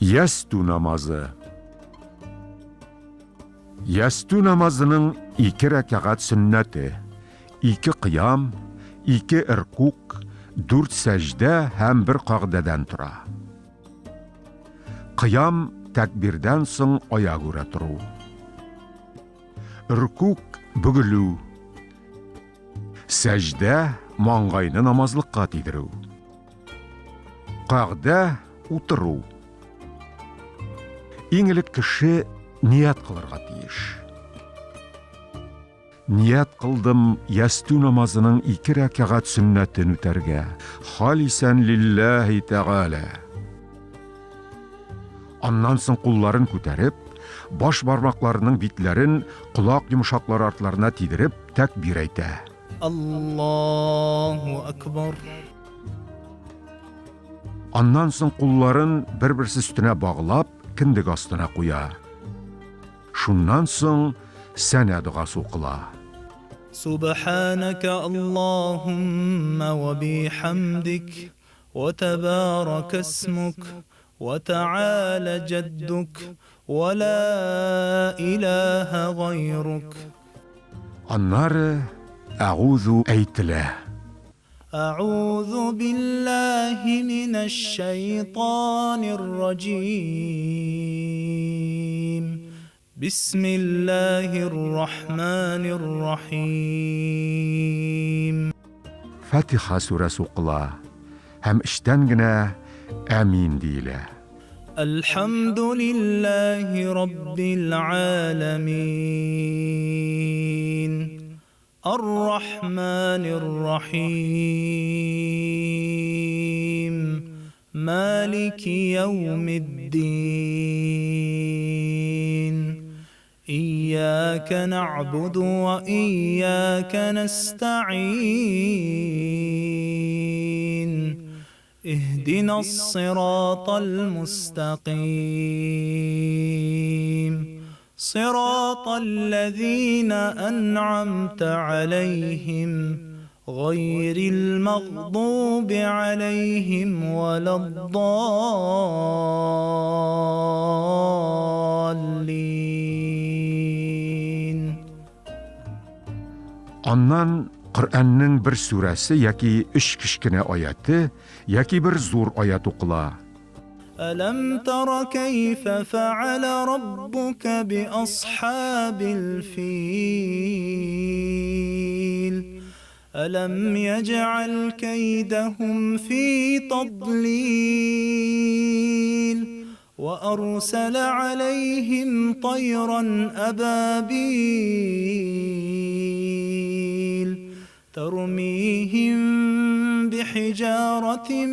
Ястү намазы. Ястү намазының ике рәкәгать сөннәте, ике кыям, ике ркук, дүрт сәҗдә һәм бер кагъдәдән тора. Кыям тәкбирдән соң аягүрә тору. Ркук бөгелү. Сәҗдә маңгайны намазлыкка тидерү. Кагъдә утыру. Иң элек кеше ният кылырга тиеш. Ният кылдым ястү намазының ике рәкәгать сөннәтен үтәргә. Халисән лилләһи тәгалә. Аннан соң кулларын күтәреп, баш бармакларының битләрен колак йомшаклары артларына тидереп, тәкбир әйтә. Аллаһу акбар. Аннан соң кулларын бер-берсе өстенә баглап, кендек астына куя. Шуннан соң сәнә догасы укыла. Субханака Аллаһумма ва бихамдик, ва табарака исмук, ва та'аля җаддук, ва ла илаһа гайрук. Аннары Әгъузу әйтелә. Әгъузу биллаһи минәш шәйтанир раҗим. Бисмиллаһир рахманир рахим. Фатиха сүрәсе укыла һәм эчтән генә Әмин диелә. Әлхәмдүлиллаһи раббил галәмин. Ар-Рахманир Рахим. Малики яумиддин. Ияка нәгъбуду ва ияка нәстәгыйн. Иһдинас сиратал мустәкыйм. Сиратал-ләзина ән'амтә галәйһим, гайрил мәгъдуби галәйһим вәләд-даллин. Аннан Коръәннең бер сүрәсе яки өч кечкенә аяте, яки бер зур аять укыла. Әләм тара кәйфә фәгалә раббука биасхабил фил, әләм яҗгал кәйдәһум фи тадлил, вә арсәлә галәйһим тайран әбабил, Тармихим бихиҗаратин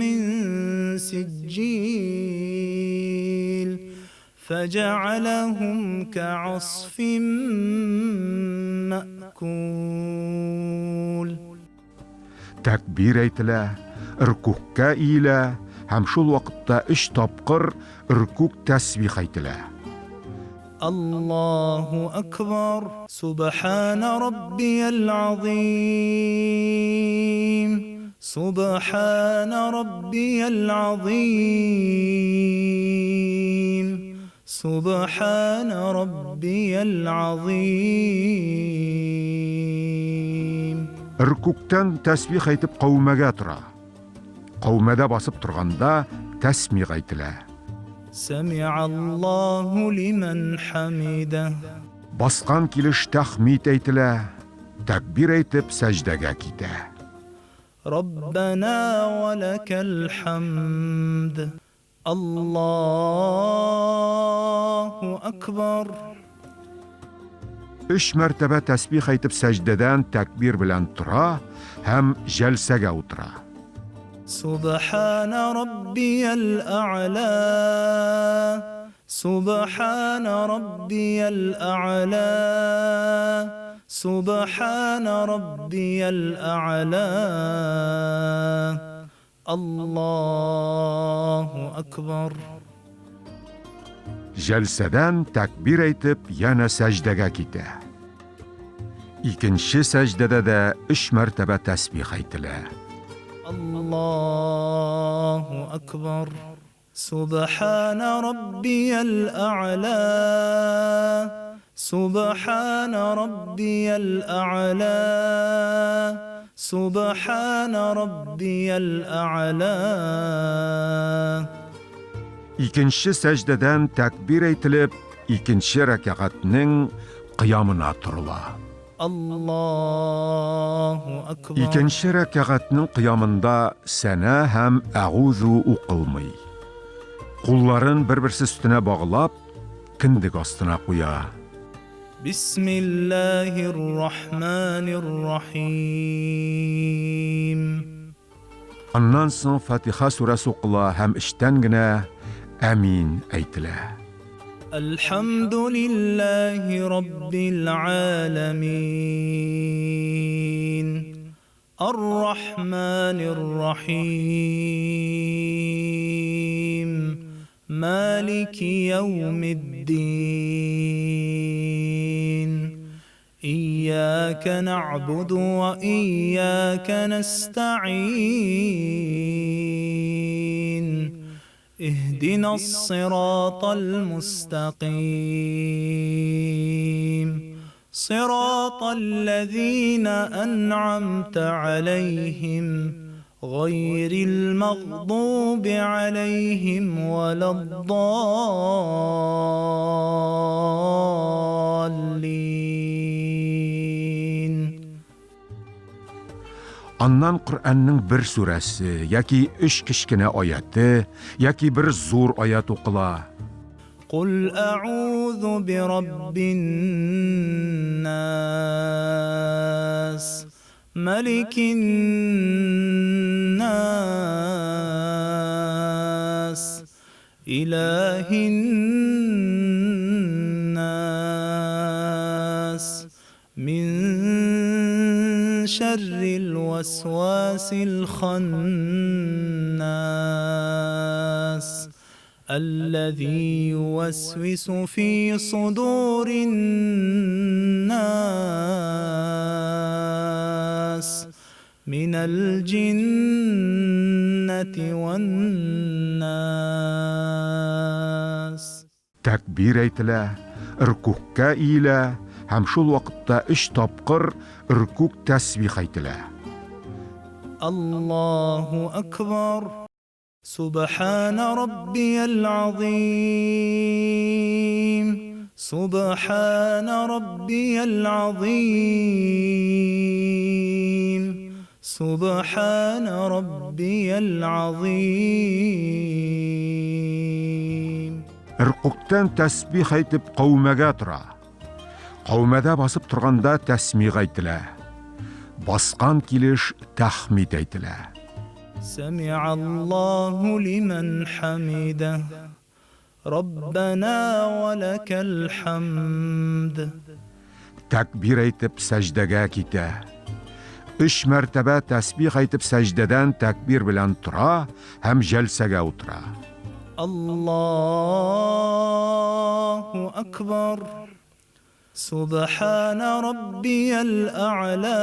мин сиҗҗил, фәҗәгаләһум кәгасфин мәэкүл. Тәкбир әйтелә, ркүгъкә иелә һәм шул вакытта өч тапкыр ркүгъ тәсбих әйтелә. Аллаһу әкбар, Субхана раббиял азыйм, Субхана раббиял азыйм, Субхана раббиял азыйм. Ркүгътән тәсбих әйтеп каумәгә тора. Каумәдә басып торганда тәсмигъ әйтелә. Сәми'аллаһу лимән хәмидәһ. Баскан килеш тәхмид әйтелә, тәкбир әйтеп сәҗдәгә китә. Раббәнә вә ләкәл хәмд. Аллаһу әкбәр. Өч мәртәбә тәсбих әйтеп сәҗдәдән тәкбир белән тора һәм җәлсәгә утыра. Субхана раббиял әгъла, Субхана раббиял әгъла, Субхана раббиял әгъла. Аллаһу әкбар. Җәлсәдән тәкбир әйтеп, янә сәҗдәгә китә. Икенче сәҗдәдә дә өч мәртәбә тәсбих әйтелә. Аллаһу әкбар. سبحان ربي الأعلى سبحان ربي الأعلى سبحان ربي الأعلى. Икенче сәҗдәдән тәкбир әйтелеп, икенче рәкәгатьнең кыямына торыла. Аллаһу акбар. Икенче рәкәгатьнең кыямында сәнә һәм әгузу укылмый. Кулларын бер-берсе өстенә баглап, кендек астына куя. Бисмиллаһир рахманир рахим. Аннан соң Фатиха сүрәсе укыла һәм эчтән генә Әмин әйтелә. Әлхәмдүлиллаһи раббил галәмин. Ар-рахманир рахим. Малики яумиддин. إياك نعبد وإياك نستعين اهدنا الصراط المستقيم صراط الذين أنعمت عليهم غير المغضوب عليهم ولا الضالين. Аннан Коръәннең бер сүрәсе яки өч кечкенә аяты яки бер зур аят укыла. قل أعوذ برب الناس ملك الناس إله الناس من شر الوسواس الخناس الذي يوسوس في صدور الناس من الجنة والناس. Тәкбир әйтелә, ркүккә иелә һәм шул вакытта өч тапкыр ркүк тәсбих әйтелә. الله أكبر. سبحان ربي العظيم سبحان ربي العظيم سبحان ربي العظيم. Ркүктән тәсбих әйтеп каумәгә тора. Каумәдә басып торганда тәсмих әйтелә. Баскан килеш тәхмид әйтелә. سمع الله لمن حمده ربنا ولك الحمد. Тәкбир әйтеп сәҗдәгә китә. Өч мәртәбә тәсбих әйтеп сәҗдәдән тәкбир белән тора һәм җәлсәгә утыра. الله أكبر. سبحان ربي الأعلى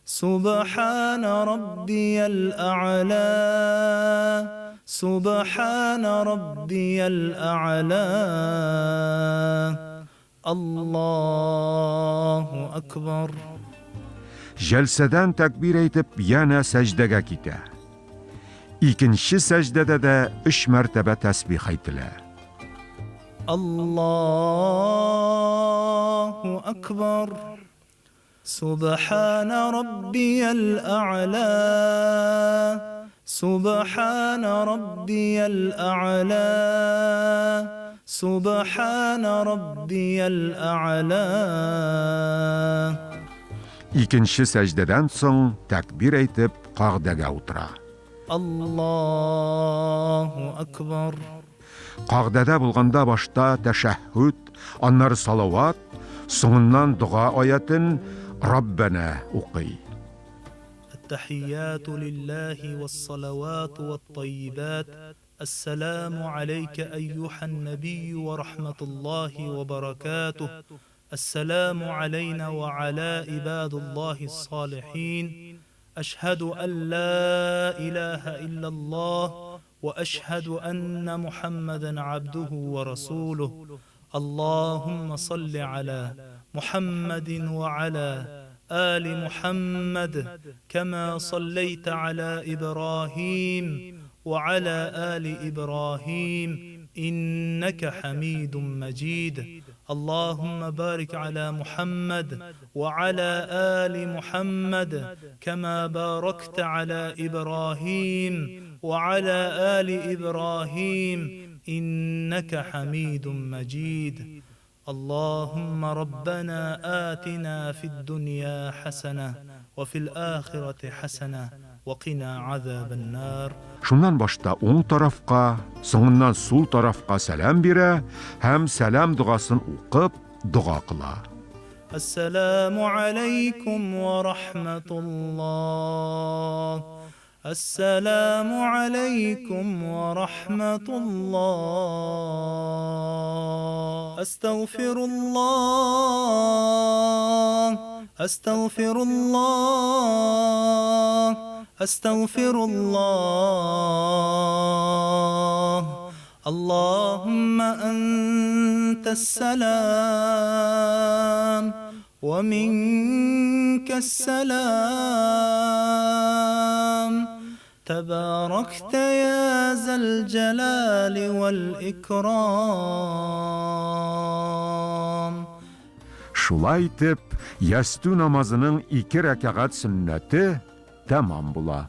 سبحان ربي الأعلى سبحان ربي الأعلى. الله أكبر. Җәлсәдән тәкбир әйтеп янә сәҗдәгә китә. Икенче сәҗдәдә дә өч мәртәбә тәсбих әйтелә. الله أكبر. سبحان ربي الأعلى سبحان ربي الأعلى سبحان ربي الأعلى. Икенче сәҗдәдән соң тәкбир әйтеп кагдәгә утыра. الله أكبر. Кагдәдә булганда башта тәшәһһүд, аннары салават, соңыннан дога аятын Раббана укый. التحيات لله والصلوات والطيبات السلام عليك أيها النبي ورحمة الله وبركاته السلام علينا وعلى عباد الله الصالحين أشهد أن لا إله إلا الله وأشهد أن محمدا عبده ورسوله. اللهم صل على محمد وعلى آل محمد كما صليت على إبراهيم وعلى آل إبراهيم إنك حميد مجيد. اللهم بارك على محمد وعلى آل محمد كما باركت على إبراهيم وعلى آل إبراهيم إنك حميد مجيد. اللهم ربنا آتنا في الدنيا حسنة وفي الآخرة حسنة وقنا عذاب النار. Шуннан башта уң тарафка, соңыннан сул тарафка сәлам бирә һәм сәлам догасын укып, дога кыла. السلام عليكم ورحمة الله. السلام عليكم ورحمة الله. أستغفر الله، أستغفر الله، أستغفر الله. اللهم أنت السلام ومنك السلام، تباركت يا ذا الجلال والإكرام. Шулай итеп, ястү намазының ике рәкәгать сөннәте тәмам була.